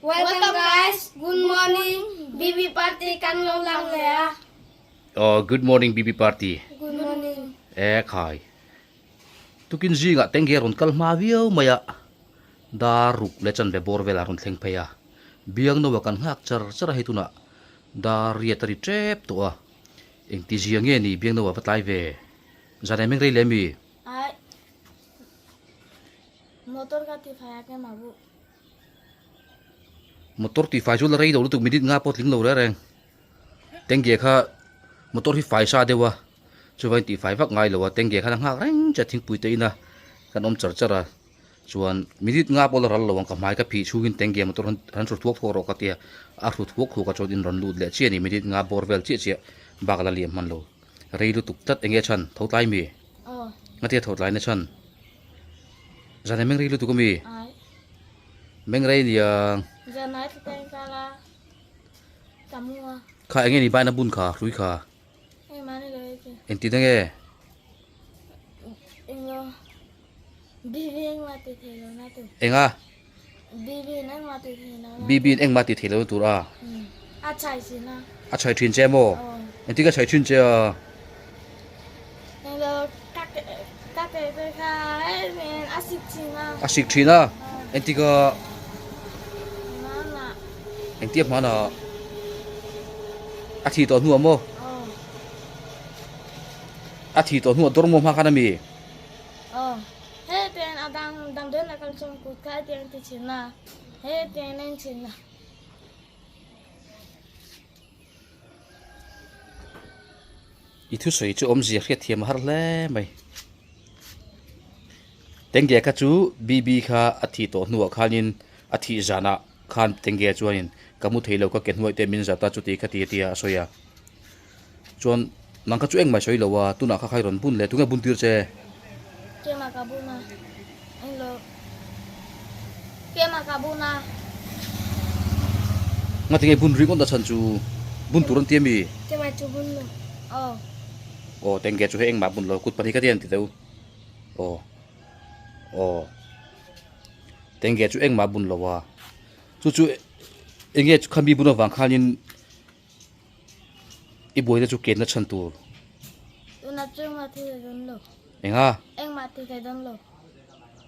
Welcome guys, good morning, BB party kan lo lang leh a. Oh, good morning BB party. Good morning. E khai. Tukin zingah tengge rawn kal hma viau mai a. Dar ruk leh chanve bawr velah rawn thleng phei a. Biang noa kan nghak char char a hei tunah dar riat a ri tep tawh a. Engti zia nge ni biang noa va tlai ve. Zan em eng rei leh mi? Ai. Motor ka tifai a kem abu. Motor tifai chu la rei lo lutuk minute nga pawh tling lo reng reng. Tengge kha motor hi fai sa deuh a, chuvain tihfai vak ngai lo a, tengge khan a nghak reng che a thingpui te ina kan awm char char a, chuan minute nga pawh la ral lo ang ka hmai ka phih chhungin tengge motor han han hru thuak thuak rawh ka tia, a hru thuak thuak a chuan in rawn lut leh chiah a ni minute nga bawr vel chiah chiah bak la liam hman lo, rei lutuk tlat enge chhan tho tlai mi? Ngatia tho tlai na chhan? Zan em rei lutuk ami? Meng rei nia. Zan ai thleng kala. Kha enge ni baina bun kha hrui kha. Engti na nge? Enga? BB in engmah ti thei lo tur a. A chhai thin che maw? Engti ka chhai thin che a? A sik thin a. Engti ka Engtia hmanah a thi tawh hnuah maw? A thi tawh hnuah dawr maw hma khan a mi? Aw, hei tiang a dang damdawi na kan chawm kut kha hetiang ti thin a, hei tiang in thin a. I thusawi chu awmzia hriatthiam a har hle mai. Tengge kha chu BB kha a thih tawh hnuah khanin a thih zanah khan Tengge chuanin ka mu thei lo ka ke hnuai te min zat a chuti kha ti a tia a sawi a. Chuan nang kha chu engmah i sawi lo a, tunah kha kha i rawn bun leh tunge bun tir che? Kema ka bun a, englo kema ka bun a. Ngatinge bun ringawt na chhan chu bun tur an ti ami? Kema chu bun lo aw. Aw tengge chu hei engmah bun lo kut pahnih kha ti an ti deuh aw aw tengge chu engmah bun lo a chu chu enge khami bun avang khanin I buaina chu kenna chhan tur. Tuna chu engmah ti thei dawn lo. Enga? Engmah ti thei dawn lo.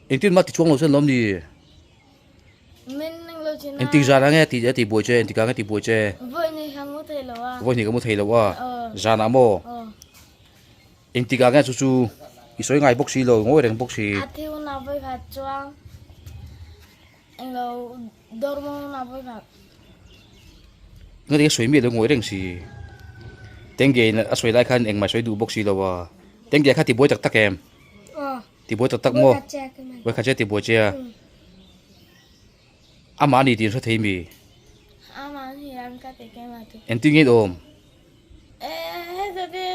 Engtin mah ti chuang lo chuan lawm ni? Min ning lo chin a. Engtik zan ah nge ti a ti buai che? Engtik ah nge ti buai che? Vawi hnih ka mu thei lo a. Vawi hnih ka mu thei lo a. Zan ah maw? Engtik ah nge chu chu i sawi ngai bawk si lo, ngawi reng bawk si. A thi hunah vawi khat chuang englo dawr maw hunah vawi khat. Nga tinge sawi miah lo ngawi reng si. Tengge in a sawi lai khan engmah sawi duh bawk si lo a. Tengge kha ti buai tak tak em? Ti buai tak tak maw? Vawi khat che a ti buai che a. Amah a ni tih in hre thei mi? Amah ni an ka ti kem a ti. Engtin nge in awm? Eh heta te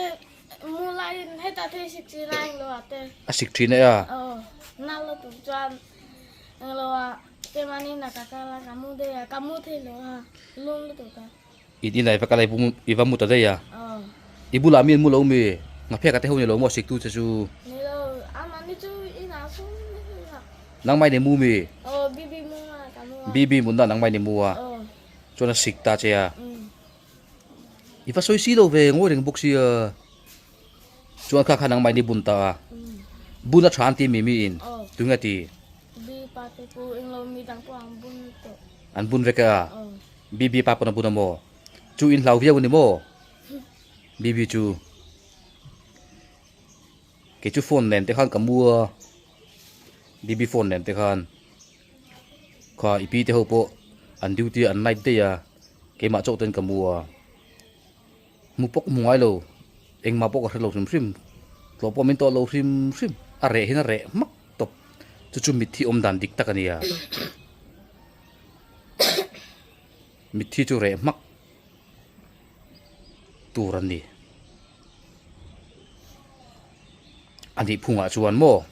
mu laiin heta te sik thin a englo ah te. A sik thin e a? Aw na lo tuk chuan englo ah keimahni na ka kal a ka mu daih a ka mu thei lo a lung lutuk a. In inah i va kal a i va mu ta daih a? Aw. I bulah mi an mu lo mi? Ngaphek a te ho ni lo maw sik tu che chu? Ni lo amahni chu inah sum ni lo. Nangmah in i mu mi? Aw BB mu a ka mu a. BB mun na nangmah in i mu a. Aw. Chuan a sik ta che a. Umm. I va sawi si lo ve ngawi reng bawk sia. Chuan kha kha nangmah in i bun ta a. Umm. Bun a tha an ti mi mi in. Aw. Tunge ti? B pa te pawh englo mi dang pawh an bun tawh. An bun vek a. Aw. BB pa pawn a bun a maw? Chu in hlau viau a ni maw? BB chu. Kei chu phone nen te khan ka mu a BB phone nen te khan kha i pi te ho pawh an duty an night daih a keimah chauh ten ka mu a mu pawh ka hmu ngai lo engmah pawh ka hre lo hrim hrim tlawh pawh min tawh lo hrim hrim a reh hian a reh hmak tawp chu chu mitthi awm dan dik tak a nia mitthi chu reh hmak tur a ni. A nih phungah chuan maw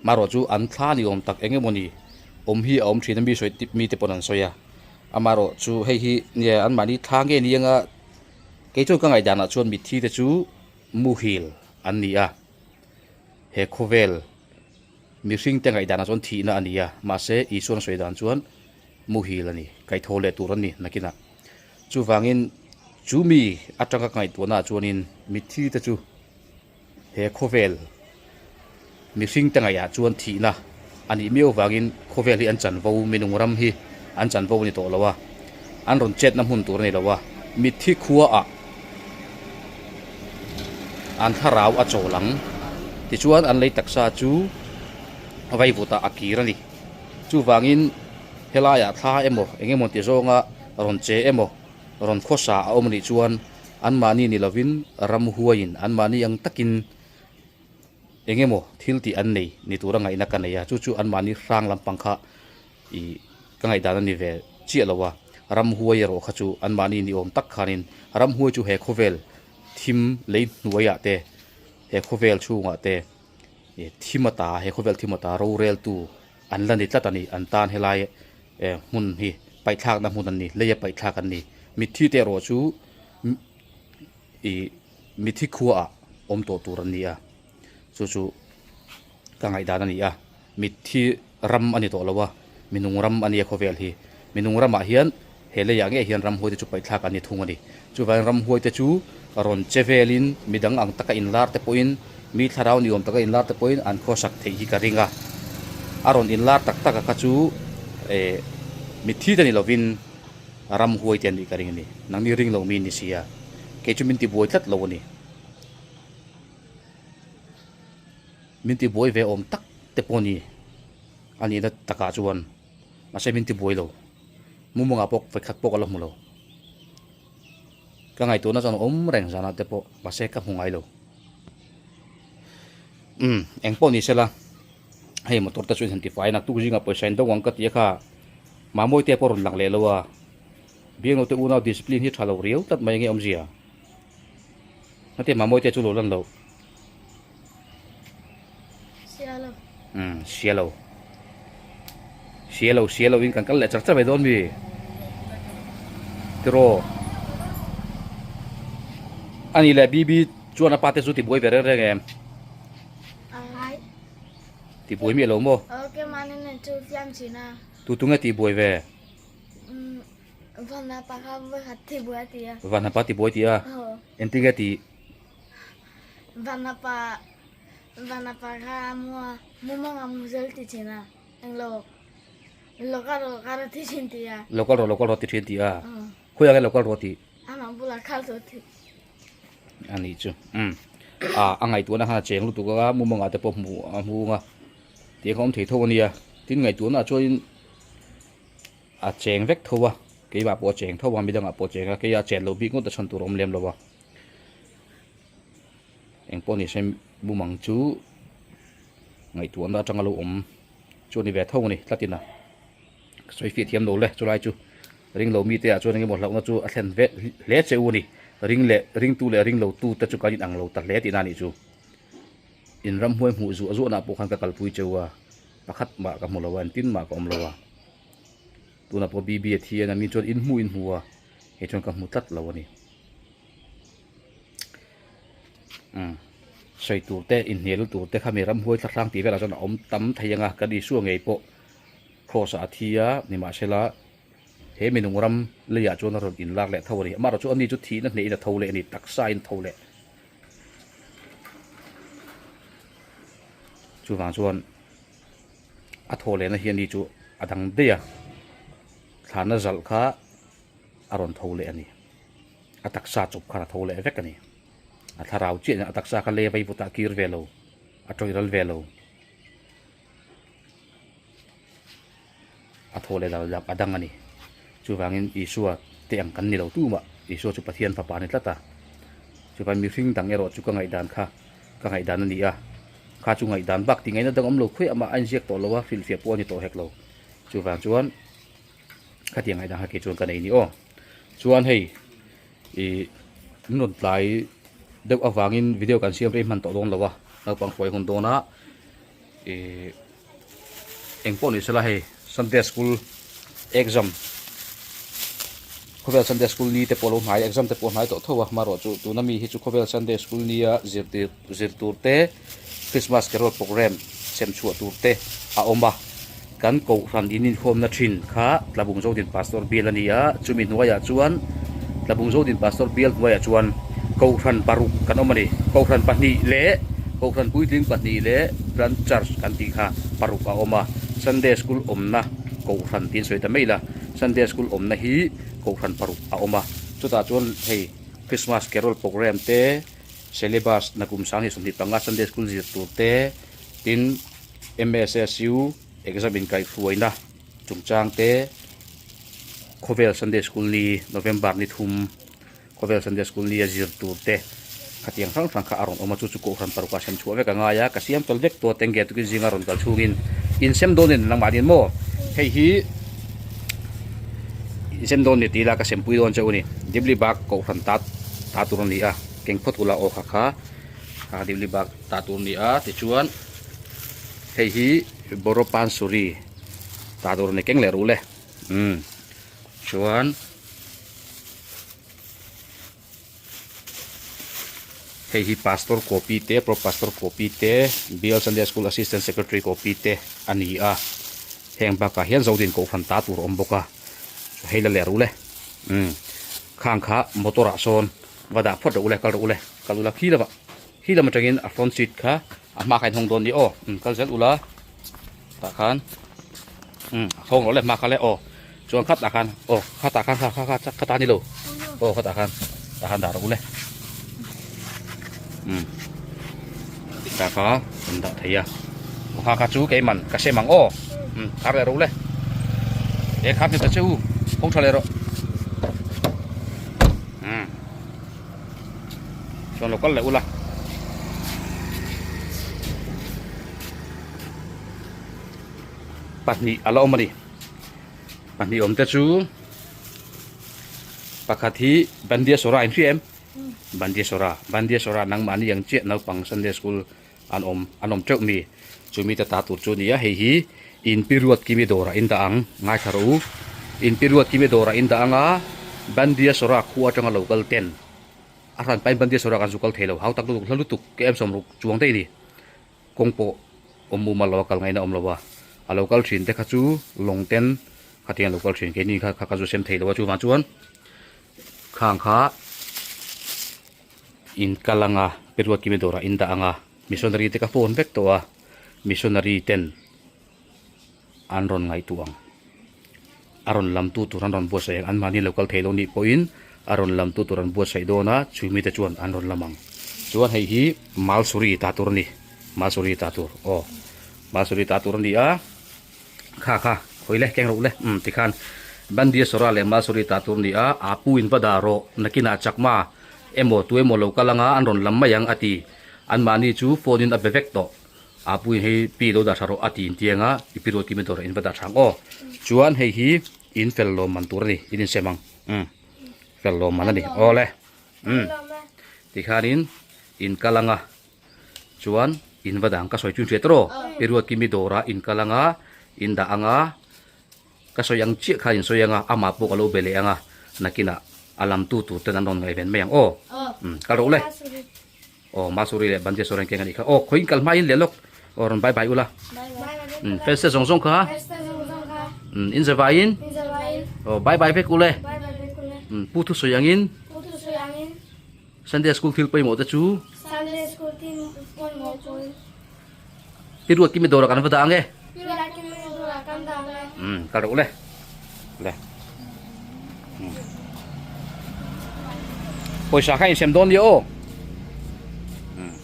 marawh chu an thla ni awm tak eng emawni awm hi a awm thin a mi sawi tip mite pawn an sawi a amarawh chu hei hi nge anmahni thla nge ni anga kei chuan ka ngaihdanah chuan mitthi te chu muhil an ni a he khawvel mihring te ngaihdanah chuan thihna a ni a mahse Isuan a sawi dan chuan. Muhil a ni, kaihthawh leh tur an ni nakinah. Chuvangin chu mi atanga ka ngaihtuahnaah chuanin mitthi te chu he khawvel mihring te ngaihah chuan thihna a nih miau vangin khawvel hi an chanvo, minung ram hi an chanvo a ni tawh lo a, an rawn chetna hmun tur a ni lo a, mitthi khuaah an thlarau a chawl ang. Tichuan an lei taksa chu vaivutah a kir a ni. Chuvangin helaiah thla emaw eng emaw ti zawnga rawn che emaw rawn khawsa a awm anih chuan anmahni ni lovin ramhuaiin anmahni ang takin eng emaw thil tih an nei ni tura ngaihna ka nei a, chu chu anmahni hrang lampang kha ih ka ngaihdan a ni ve chiah lo a, ramhuai erawh kha chu anmahni ni awm tak khanin ramhuai chu he khawvel thim lei hnuaiah te he khawvel chhungah te ih thim ata he khawvel thim ata roreltu an la ni tlat a ni an tan helai eh hmun hi paihthlakna hmun an ni leia paihthlak an ni mitthi te erawh chu ih mitthi khuaah awm tawh tur an ni a chu chu ka ngaihdan a ni a mitthi ram a ni tawh lo a minung ram a nia khawvel hi minung ramah hian he leiah ngei hian ramhuai te chu paihthlak an ni thung a ni chuvangin ramhuai te chu rawn che velin midang ang taka inlar te pawhin mi thlarau ni awm taka inlar te pawhin an khawsak theih hi ka ring a a rawn inlar tak tak a kha chu eh mitthi te ni lovin ramhuai te an nih ka ring a ni nangni ring lo mi ni sia kei chu min tibuai tlat lo a ni. Min tibuai ve awm tak te pawh ni a nihna takah chuan mahse min tibuai lo mumangah pawh vawikhat pawh ka la hmu lo ka ngaihtuahna chuan a awm reng zanah te pawh mahse ka hmu ngai lo umm eng pawh ni sela hei motor te chu in han tifai naktuk zingah pawisa in do ang ka ti a kha Mamawite pawh a rawn lang leh lo a Biangnote unau discipline hi tha lo riau tlat mai nge awmzia. Heti Mamawite chu lo lan loh. Sia lo. Umm sia lo. Sia lo sia lo in kan kal leh char char mai dawn mi. Tiraw. Ani leh BB chuan a pa te chu tibuai ve reng reng em? Ai. Tibuai miah lo maw? Ok mani nen chu fiam thin a. Tu tu nge tibuai ve? Umm Vanapa kha vawikhat tibuai a ti a. Vanapa tibuai ti a? Aw. Engtin nge ti? Vanapa Vanapa kha a mu a, mumang a mu zel ti thin a. Englo local rawh ka rawh ti thin ti a. Local rawh local rawh ti thin ti a. Aw. Khawiah nge local rawh tih? Amah bulah khal tawh ti. A nih chu. Umm. A a ngaihtuahna khan a cheng lutuk a, mumangah te pawh hmu a hmu ang a. Tih kha awm thei tho a nia. Tin ngaihtuahna ah chuanin A cheng vek tho a, keimah pawh a cheng tho a, midangah pawh a cheng a, keia chen lo bik ngawt a chhan tur a awm lem lo a. Engpawh ni se mumang chu ngaihtuahna atanga lo awm chu a ni ve tho a ni tlatin a. Ka sawi fiah thiam lo le chulai chu ring lo mite ah chuan engemaw hlauhna chu a thlen ve hle che u a ni. Ring leh ringtu leh ring lo tu te chu kan inang lo ta hle tihna a nih chu. In ramhuai hmuh zuah zuahna pawh khan ka kalpui che u a. Pakhat mah ka hmu lo a, engtin mah ka awm lo a. Tunah pawh BB a thi a, nangni chuan in hmu in hmu a, hei chuan ka hmu tlat lo a ni. Umm, sawi tur te, inhnial tur te kha mi ramhuai thlahrang tih velah chuan a awm tam thei ang a, kan Isua ngei pawh cross ah a thi a, nimahsela he minung ram leiah chuan a rawn inlak leh tho a ni. Amaherawhchu ani chu thihna hnehin a tho leh a ni, taksa in tho leh. Chuvang chuan a thaw lehna hi ani chu a dang daih a, thlana zalh kha a rawn tho leh a ni. A taksa chawp khan a tho leh vek a ni. A thlarau chiah nen a taksa kha lei vaivutah a kir ve lo, a tawih ral ve lo. A thaw leh dal a dang a ni. Chuvangin Isua te ang kan ni lo tumah Isua chu Pathian fapa a ni tlat a. Chuvangin mihring dang erawh chu ka ngaihdan kha ka ngaihdan a ni a. Kha chu ngaihdan bak tih ngaihna dang awm lo khawiah mah a inziak tawh lo a, hrilhfiah pawh a ni tawh hek lo. Chuvang chuan khatiang ngaihdan kha kei chuan ka nei ni aw. Chuan hei ih min rawn tlai deuh avangin video kan siam rei hman tawh dawn lo a, naupang hruai hun dawn a. Ih eng pawh ni sela hei Sunday school exam khawvel Sunday school ni te pawh lo hnai exam te pawh hnai tawh tho a hmarawh chu tuna mi hi chu khawvel Sunday school nia zirtir zir tur te Christmas carol program sem chhuah tur te a awm a. Kan kohhran in inkhawmna thin kha Tlabung Zodin Pastor Bial a ni a, chumi hnuaiah chuan Tlabung Zodin Pastor Bial hnuaiah chuan kohhran paruk kan awm a ni. Kohhran pahnih leh kohhran puitling pahnih leh Branch Church kan tih kha paruk a awm a, Sunday School awmna kohhran tiin sawi ta mai la, Sunday School awmna hi kohhran paruk a awm a, chutah chuan hei Christmas Carol Programme te, Syllabus nakum sang hi 25 Sunday School zir tur te, tin MSSU exam inkaihhruaina chungchang te, Khawvel Sunday School ni November ni thum Khawvel Sunday School ni a zir tur te khatiang hrang hrang kha a rawn awm a, chu chu Kohhran parukah sem chhuah vek a ngai a, ka siam fel vek tawh tenge tukin zinga rawn kal chhungin insem dawn in nangmah nin maw hei hi insem dawn ni tih ila ka sempui dawn che u ni Dibli bak Kohhran ta ta tur a ni a keng phawt ula aw kha kha Dibli bak ta tur a ni a tichuan. Hei hi Boropansuri ta tur a ni keng leh ruh le umm chuan hei hi pastor copy te pro pastor copy te bial sunday school assistant secretary copy te a ni a heng bakah hian zodin kohhran ta tur a awm bawk a hei la leh ruh le umm khang kha motor ah sawn va dah phawt rawh u le kal rawh u le kal ula khi lovah. Khi lam atangin a front seat kha a hma kha in hawng dawn ni aw umm kal zel ula tah khan umm a hawng rawh le hma kha le aw chuan khat ah khan aw khatah khan kha kha kha khatah ni lo aw khatah khan tah khan dah rawh ule umm tah kha an dah thei a aw kha kha chu keiman ka sem ang aw umm khar leh rawh ule e khar ni ta che u hawng tha leh rawh umm. Chuan lo kal leh ula. Pahnih a la awm a ni. Pahnih awm te chu pakhat hi Bandia Sora in hria em? Bandia Sora. Bandia Sora nangmahni ang chiah naupang Sunday School an awm an awm teuh mi. Chu mite ta tur chu a ni a, hei hi inpi ruat kimi dawrah in dah ang, ngaithla rawh u. Inpi ruat kimi dawrah in dah ang a, Bandia Sora khua atanga lo kal ten a hran pahin Bandia Sora kan zu kal thei lo, hau tak lutuk hla lutuk ke em sawm ruk chuang daih a ni. Kawng pawh awm mumal lo a kal ngaihna awm lo a, a lo kal thin te kha chu lawng ten khatiang a lo kal thin keini kha kha ka zu sem thei lo a chuvang chuan khang kha in kal anga peruat kimi dawrah in dah anga missionary te ka phone vek tawh a missionary ten an rawn ngaihtuah ang a rawn lam tu tur an rawn buatsaih ang an mahni lo kal thei lo nih pawhin a rawn lam tu tur an buatsaih dawn a chhui mite chuan an rawn lam ang chuan hei hi malsuri ta tur a ni malsuri ta tur aw malsuri ta tur a ni a. Kha kha, khawi le, keng rawh le, umm tikhan Bandia Sora leh Malsuri ta tur ni a, a pu in va dah rawh, nakinah Chakma emaw tu emaw lo kal anga an rawn lam mai ang a ti. Anmahni chu phone in a be vek tawh. A pu in hei pi lo dah tha rawh a ti intiang a, i pi ruat kim in dawrah in va dah tha ang aw. Chuan hei hi in fel lawm man tur a ni, in insem ang, umm fel lawm man a ni, aw le, umm tikhanin in kal anga. Chuan in va dang ka sawi chu in hriat rawh i ruat kimi dawrah in kal anga in dah anga ka sawi ang chiah khan in sawi anga amah pawh ka lo be leh anga nakinah a lam tu tur ten an rawn ngaih ven mai ang aw umm kal rawh le aw Masuri leh Bandia Soren keng anih kha aw khawiin kal hmain leh lawk aw rawn bye bye ula umm fans te zawng zawng kha umm in zavaiin aw bye bye vek ule umm pu thusawi angin Sunday school thil pawimawh te chu. Sunday school thil pawimawh chu. Pi ruat kimi dawrah kan va dah ang e. Pi ruat kimi dawrah kan dah ang e. Um, kal rawh le. Le. Um. Pawisa kha insem dawn nia aw. Um.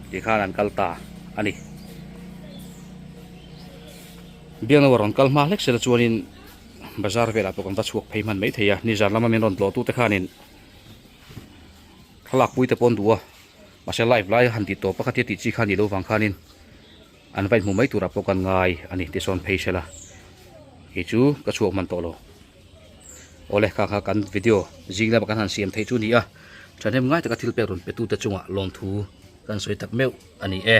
Ti khan an kal ta ani. Biakna rawn kal hma hlek sela chuanin Bazar velah pawh kan va chhuak phei hman mai thei a, nizan lama min rawn tlawh tute khanin thlalak pui te pawh an duh a, mahse live lai han tih tawp a khatia tih chi kha ni lo vang khanin an va inhmu mai turah pawh kan ngai a ni tisawn phei sela kei chu ka chhuak hman tawh lo. Awle kha kha kan video zing lama kan han siam theih chu a ni a, thahnem ngai taka thil pek rawn pe tute chungah lawmthu kan sawi tak meuh a ni e.